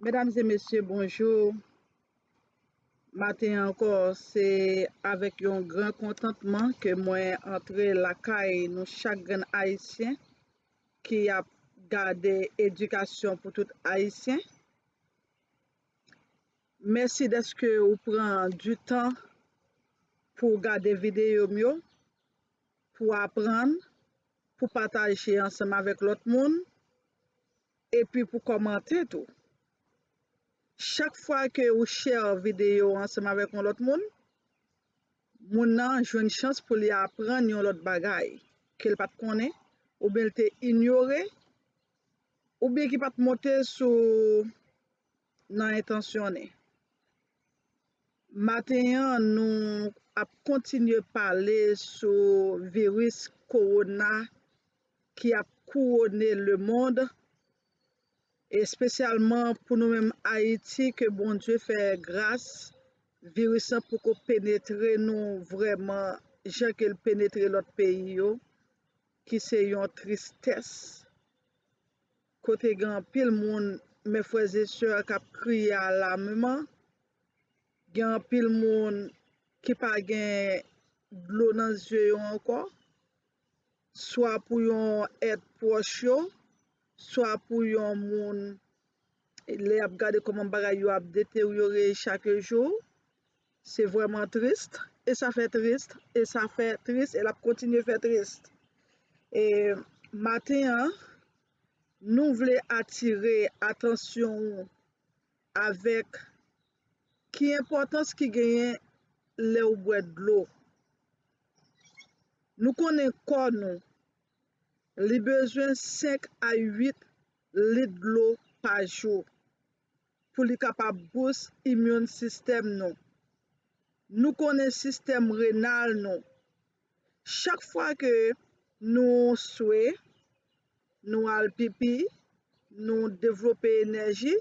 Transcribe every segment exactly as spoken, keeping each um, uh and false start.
Medam e mesye, bonjou. Maten an ankò, se avèk yon gran kontantman ke mwen antre lakay nou chak grenn Ayisyen ki ap gade Edikasyon pou tout Ayisyen. Mèsi dèske ou pran di tan pou w gade videyo m yo, pou w aprann, pou w pataje ansanm avèk lòt moun, epi pou w kòmante tou. Chak fwa ke ou share videyo ansanm avèk yon lòt moun, moun nan jwenn chans pou li aprann yon lòt bagay ke l pa t konnen, oubyen l te inyore, oubyen ki pa t monte sou nan entansyonnen. Maten an, nou ap kontinye pale sou viris kowona ki ap kouwone lemonn, espesyalman pou nou menm Ayiti, ke Bondye fè gras, viris lan poko penetre nou vrèman jan ke l penetre lòt peyi yo, ki se yon tristès. Kote gen anpil moun, mes frères et sœurs, k ap kriye alamman. Gen anpil moun ki pa gen dlo nan zye yo ankò, swa pou yon èt pwòch yo, swa pou yon moun, lè y ap gade kòman bagay yo ap deteryore chak jou. Se vrèman tris, e sa fè tris, e sa fè tris, e l ap kontinye fè tris. E maten an, nou vle atire atansyon ou avèk ki enpòtans ki genyen lè w bwè dlo. Nou konnen kò nou, li bezwen senk a uit lit dlo pa jou pou li kapab bous immune system nou. Nou konnen sistèm renal nou. Chak fwa ke nou swe, nou al pipi, nou devlope enèji,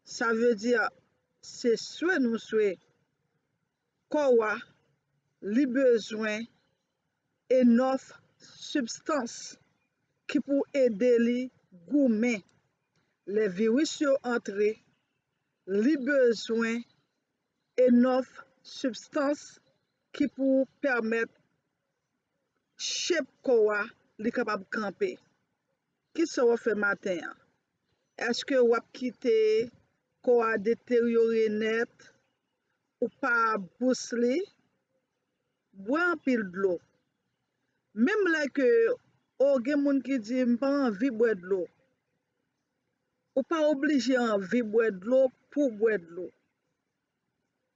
sa vle di se swe nou swe. Kò a, li bezwen enòf sibstans ki pou ede li goumen. Lè viris yo antre, li bezwen enòf sibstans ki pou pèmèt shape kò a, li kapab kanpe. Kisa w ap fè maten an? Èske w ap kite kò a deteryore nèt? Ou pa bous li? Bwè anpil dlo. Menm lè ke o gen moun ki di, "M pa anvi bwè dlo." Ou pa oblije anvi bwè dlo pou w bwè dlo.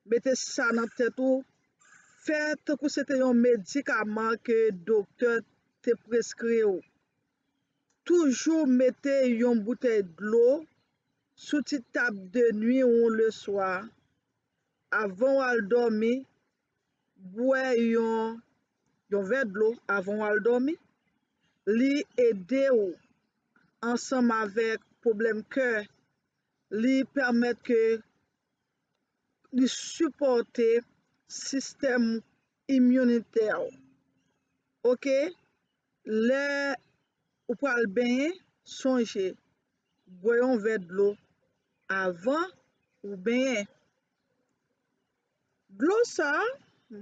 Mete sa nan tèt ou. Fè tankou se te yon medikaman ke doktè te preskri w. Toujou mete yon boutèy dlo sou ti tab de nwi ou leswa. Avan w al dòmi, bwè yon, yon vè dlo avan w al dòmi. Li ede w ansanm avèk pwoblèm kè. Li pèmèt ke li sipòte sistèm iminitè w. Oke? Lè ou pral benyen, sonje, bwè yon vè dlo avan ou benyen. Dlo sa,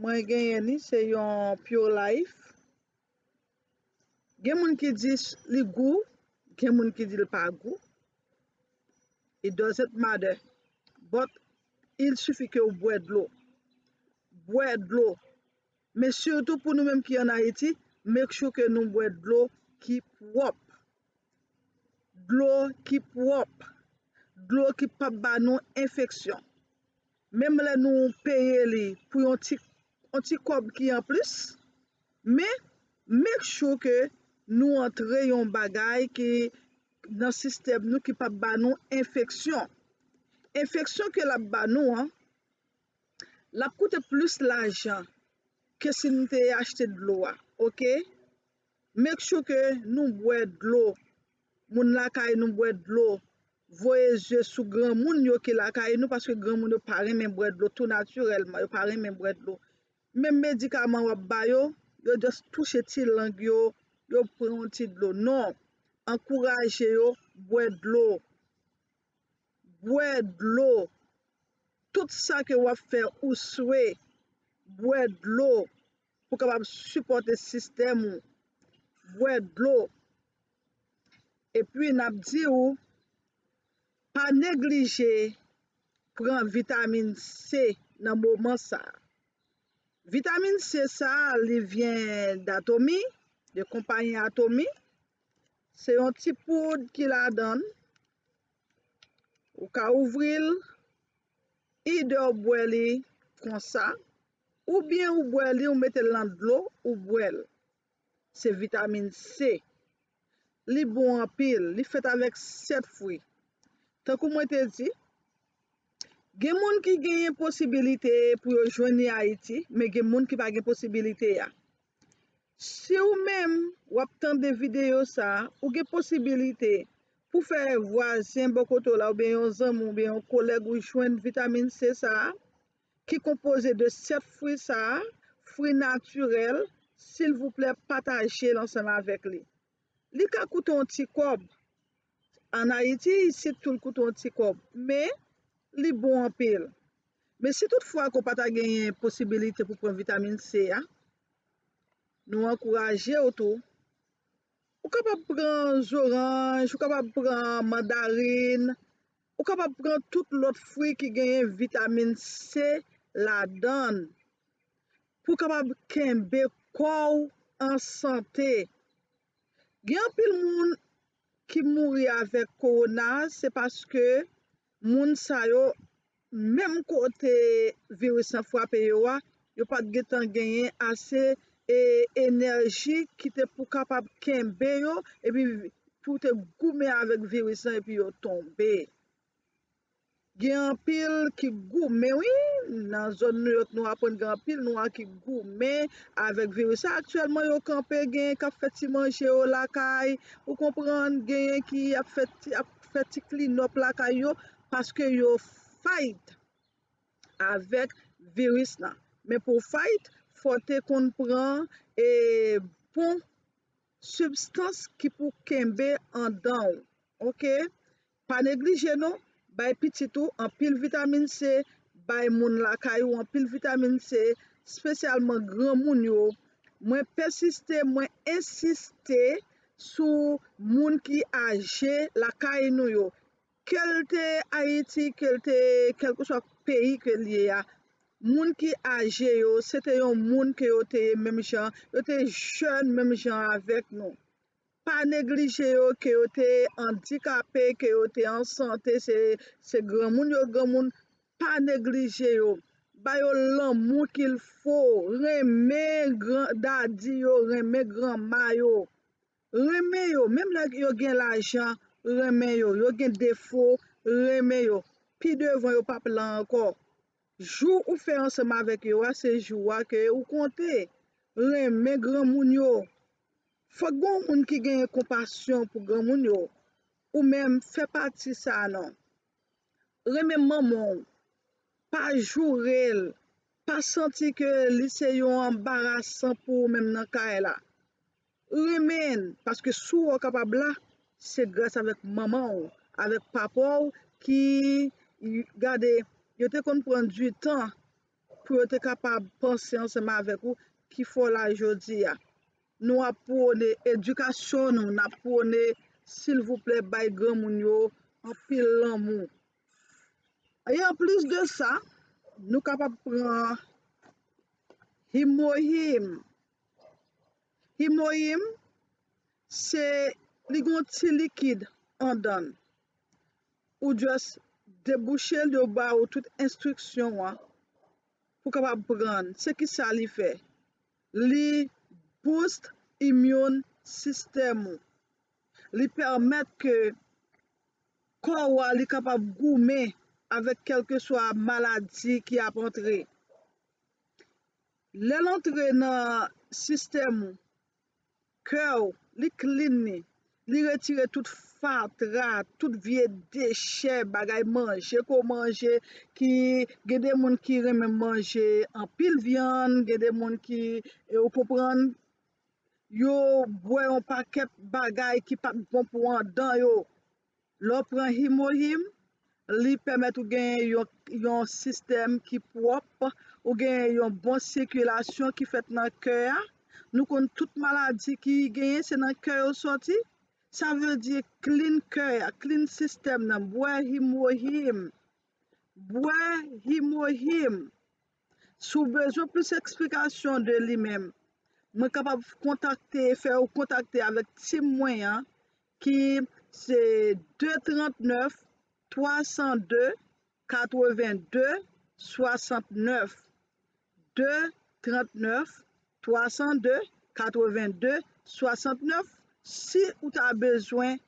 mwen genyen li, se yon Pure Life. Gen moun ki di li gou, gen moun ki di li pa gou. It doesn't matter. But il suffit ke ou bwè dlo. Bwè dlo. Men sitou pou nou menm ki ann Ayiti, make sure ke nou bwè dlo ki pwòp. Dlo ki pwòp. Dlo ki p ap ba nou enfeksyon. Menm lè nou peye li pou yon ti, yon ti kòb ki anplis, men make sure ke nou antre yon bagay ki nan sistèm nou ki p ap ba nou enfeksyon. Enfeksyon ke l ap ba nou an, l ap koute plis lajan ke si nou te achte dlo a, oke? Make sure ke nou bwè dlo. Moun lakay nou bwè dlo. Voye zye sou granmoun yo ki lakay nou, paske granmoun yo pa renmen bwè dlo tou natirèlman, yo pa renmen bwè dlo. Menm medikaman w ap ba yo, yo just touche ti lang yo, yo pran yon ti dlo. Non, ankouraje yo bwè dlo. bwè dlo. Tout sa ke w ap fè ou swe, bwè dlo pou kapab sipòte sistèm ou. Bwè dlo. Epi n ap di w, pa neglije pran vitamin C nan moman sa a. Vitamin C sa a, li vyen d Atomy, de konpayi Atomy. Se yon ti poud ki ladan l. Ou ka ouvri l, idè w bwè li konsa, oubyen ou bwè li, ou mete l nan dlo, ou bwè l. Se vitamin C. Li bon anpil, li fèt avèk sèt fwi. Tankou mwen te di, gen moun ki genyen posibilite pou yo jwenn li Ayiti, men gen moun ki pa gen posibilite a. Si w menm w ap tande videyo sa a, ou gen posibilite pou fè vwazen bò kote w la, oubyen yon zanmi w, oubyen yon kolèg ou jwenn vitamin C sa a, ki konpoze de sèt fwi sa a, fwi natirèl, silvouplè pataje l ansanm avèk li. Li ka koute yon ti kòb. Ann Ayiti, isit tou l koute yon ti kòb, men li bon anpil. Men si toutfwa ke w pa ta genyen posibilite pou pran vitamin C a, nou ankouraje w tou. Ou kapab pran zoranj, ou kapab pran mandarin, ou kapab pran tout lòt fwi ki genyen vitamin C ladan l pou w kapab kenbe kò w an sante. Gen anpil moun ki mouri avèk kowona, se paske moun sa yo, menm kote viris lan frape yo a, yo pa t gentan genyen ase e, enèji ki te pou kapab kenbe yo, epi pou te goumen avèk viris lan, epi yo tonbe. Gen anpil ki goumen, wi. Nan zòn Nouyòk, nou aprann gen anpil nwa ki goumen avèk viris sa. Aktyèlman, yo kanpe, gen k ap fè ti manje yo lakay. Ou konprann, genyen ki ap fè ti, ap fè ti klinòp lakay yo, paske yo fight avèk viris lan. Men pou w fight, fò w te konn pran e, bon sibstans ki pou kenbe anndan w. Oke? Pa neglije non, bay pitit ou anpil vitamin C, bay moun lakay ou anpil vitamin C, espesyalman granmoun yo. Mwen pèsiste, mwen ensiste sou moun ki aje lakay nou yo. Ke l te Ayiti, ke l te kèlkeswa peyi ke l ye a, moun ki aje yo, se te yon moun ke yo te ye menm jan, yo te jèn menm jan avèk nou. Pa neglije yo, ke yo te andikape, ke yo te an sante, se, se granmoun yo, granmoun, pa neglije yo. Ba yo lanmou qu'il faut, renmen gran, dadi yo, renmen granma yo. Renmen yo, menm lè yo gen lajan, renmen yo, yo gen defo, renmen yo. Pi devan yo p ap la ankò. Jou ou fè ansanm avèk yo a, se jou a ke ou konte. Renmen granmoun yo. Fòk gen yon moun ki genyen konpasyon pou granmoun yo. Ou menm, fè pati sa a non. Renmen manman w. Pa joure l. Pa santi ke li se yon anbarasan pou ou menm nan kay la. Renmen l, paske si w wè w kapab la, se gras avèk manman w, avèk papa w ki, gade, yo te konn pran ditan pou yo te kapab panse ansanm avèk ou, ki fè w la jodi a. Nou ap pwone edikasyon nou, n ap pwone, silvouplè, bay granmoun yo anpil lanmou. E anplis de sa, nou kapab pran Himoyim. Himoyim, se, li gen yon ti likid anndan l. Ou just debouche l, yo ba ou tout enstriksyon an pou kapab pran l. Se kisa li fè? Li boost immune system ou. Li pèmèt ke kò w a, li kapab goumen avèk kèlkeswa maladi ki ap antre. Lè l antre nan sistèm ou, kè w, li clean li, li retire tout fatra, tout vye dechè, bagay manje ke w manje, ki, gen de moun ki renmen manje anpil vyann, gen de moun ki, e, ou konprann, yo bwè yon pakèt bagay ki pa t bon pou anndan yo. Lè w pran Himoyim, Li pèmèt ou genyen yon, yon sistèm ki pwòp, ou genyen yon bon sikilasyon ki fèt nan kè a. Nou konn tout maladi ki genyen, se nan kè yo sòti. Sa vle di clean kè a, clean sistèm nan, bwè Himo Him. Bwè Himo Him. Si w bezwen plis eksplikasyon de li menm, mwen kapab kontakte, fè w kontakte avèk tim mwen an, ki se de trant nèf, twa san de, katreven de, swasant nèf. De trant nèf, twa san de, katreven de, swasant nèf. Si ou ta bezwen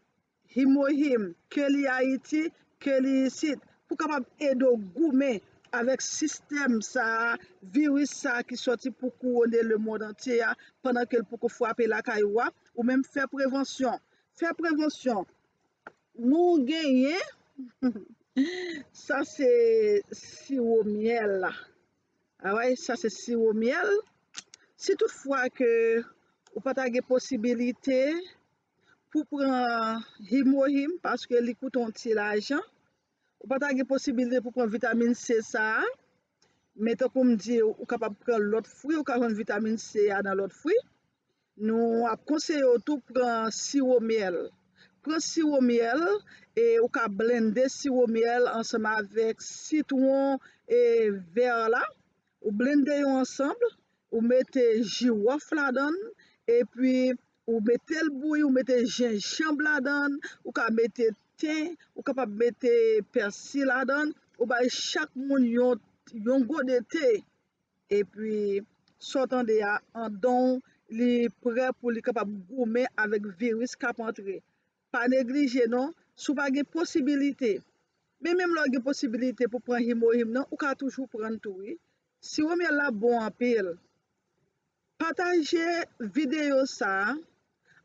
Himo Him, ke li Ayiti, ke li isit, pou kapab ede w goumen avèk sistèm sa a, viris sa a ki sòti pou kouwone lemonn antye a, pandan ke l poko frape lakay ou a, ou menm fè prevansyon. Fè prevansyon. Nou genyen, sa se siwo myèl. Alright, sa se siwo myèl. Si toutfwa ke ou pa ta gen posibilite pou pran Himo Him, paske li koute yon ti lajan, ou pa ta gen posibilite pou pran vitamin C sa a, men tankou m di, ou kapab pran lòt fwi, ou ka jwenn vitamin C a nan lòt fwi. Nou ap konseye w tou pran siwo myèl. Pran siwo myèl, e ou ka blende siwo myèl ansanm avèk sitwon e vè la. Ou blende yo ansanm, ou mete jiwòf ladan l, epi ou mete l bouyi, ou mete jenjanm ladan l, ou ka mete ten, ou kapab mete pèsi ladan l, ou bay chak moun yon, yon gode te. Epi, sa w tande a, andan w, li prè pou li kapab goumen avèk viris k ap antre. Pa neglije non, si w pa gen posibilite. Men menm lè w gen posibilite pou pran Himo Him nan, ou ka toujou pran l tou wi. Siwo myèl la bon anpil. Pataje videyo sa a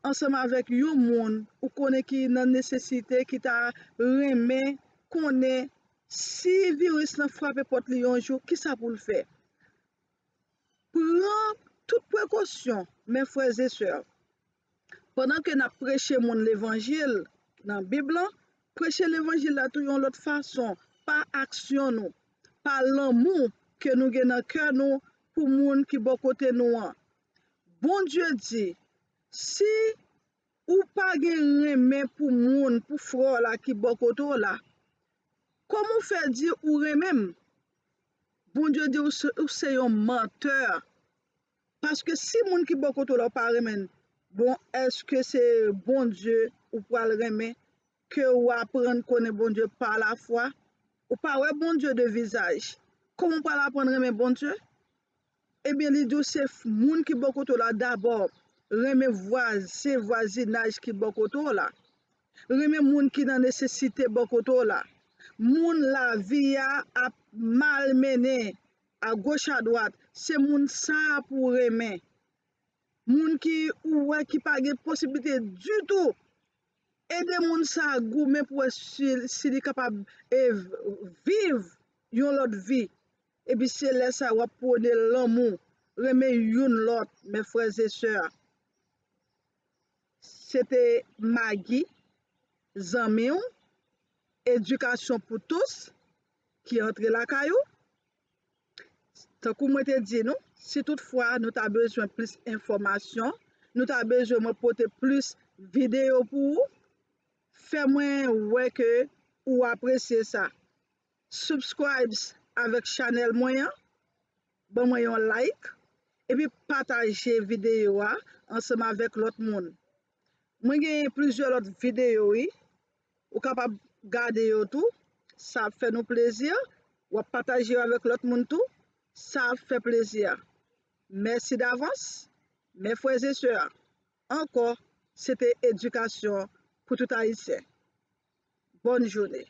ansanm avèk yon moun ou konnen ki nan nesesite, ki ta renmen konnen si viris lan frape pòt li yon jou, kisa pou l fè. Pran tout prekosyon, mè frè e sè. Pandan ke n ap preche moun levanjil nan Bib lan, preche levanjil la tou yon lòt fason, pa aksyon nou, pa lanmou ke nou gen nan kè nou pou moun ki bò kote nou an. Bondye di, si ou pa gen renmen pou moun, pou frè w la ki bò kote w la, kòman w fè di ou renmen m? Bondye di ou se, ou se yon mantè. Paske si moun ki bò kote w la ou pa renmen l, bon, èske se Bondye ou pral renmen, ke w aprann konnen Bondye pa lafwa? Ou pa wè Bondye de vizaj. Kòman w pral aprann renmen Bondye? Ebyen, li di w se moun ki bò kote w la dabò. Renmen vwazen, vwazinaj ki bò kote w la. Renmen moun ki nan nesesite bò kote w la. Moun lavi a ap malmennen agoch adwat, se moun sa a pou w renmen. Moun ki ou wè ki pa gen posiblite ditou, ede moun sa a goumen pou wè si, si li kapab e, viv yon lòt vi. Epi se lè sa a w ap pwone lanmou, renmen youn lòt, mè frè e sè. Se te Maggie, zanmi w, Edikasyon pou Tous, ki antre lakay ou. Tankou mwen te di nou, si toutfwa nou ta bezwen plis enfòmasyon, nou ta bezwen mwen pote plis videyo pou ou, fè mwen wè ke ou apresye sa. Subscribe avèk chanèl mwen an, ban mwen yon like, epi pataje videyo a ansanm avèk lòt moun. Mwen gen plizyè lòt videyo, wi. Ou kapab gade yo tou. Sa ap fè nou plezi. W ap pataje yo avèk lòt moun tou. Sa ap fè plezi. Mèsi davans. Mè frè e sè, ankò, se te Edikasyon pou tout Ayisyen. Bòn jounen.